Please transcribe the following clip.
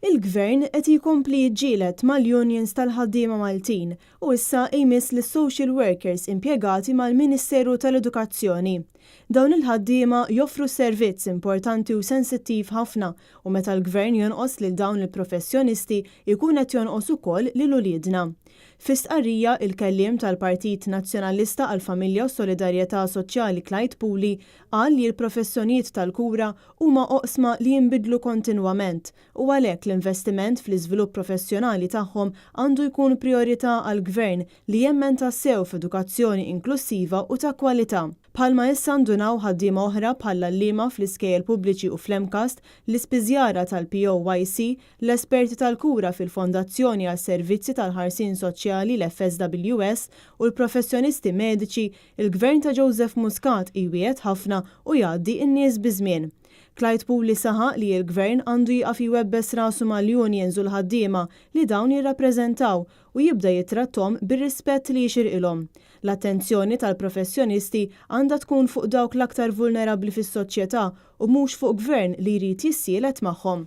Il-Gvern qed jkompli jiġġieled mal-unions tal-ħaddiema Maltin u issa jmiss lis-social workers impjegati mal-Ministeru tal-Edukazzjoni. Dawn il-ħaddiema joffru servizz importanti u sensittiv ħafna u meta l-Gvern jonqos lil dawn il-professjonisti jkun qed jonqos ukoll lil uliedna. Fi stqarrija, il-kelliem tal-Partit Nazzjonalista għall-Familja u Solidarjetà Soċjali Clyde Puli qal li l-professjonijiet tal-kura huma oqsma li jinbidlu kontinwament u għalhekk l-investiment fl-iżvilupp professjonali tagħhom għandu jkun prijorità għal Gvern li jemmen tassew f'edukazzjoni inklussiva u ta' kwalità. Bħalma issa ndunaw ħaddiema oħra bħall-għalliema fl-iskejjel pubbliċi u fl-MCAST, l-ispiżjara tal-POYC, l-esperti tal-kura fil-Fondazzjoni għas-Servizzi tal-Ħarsien Soċjali, l-FSWS, u l-professjonisti mediċi, il-Gvern ta' Joseph Muscat jwiegħed ħafna u jgħaddi n-nies biż-żmien. Clyde Puli saħaq li l-Gvern għandu jieqaf jwebbes rasu mal-unions u l-ħaddiema li dawn jirrappreżentaw u jibda jitratthom bir-rispett li jixirqilhom. L-attenzjoni tal-professjonisti għandha tkun fuq dawk l-aktar vulnerabbli fis-soċjetà u mhux fuq Gvern li jrid jissielet magħhom.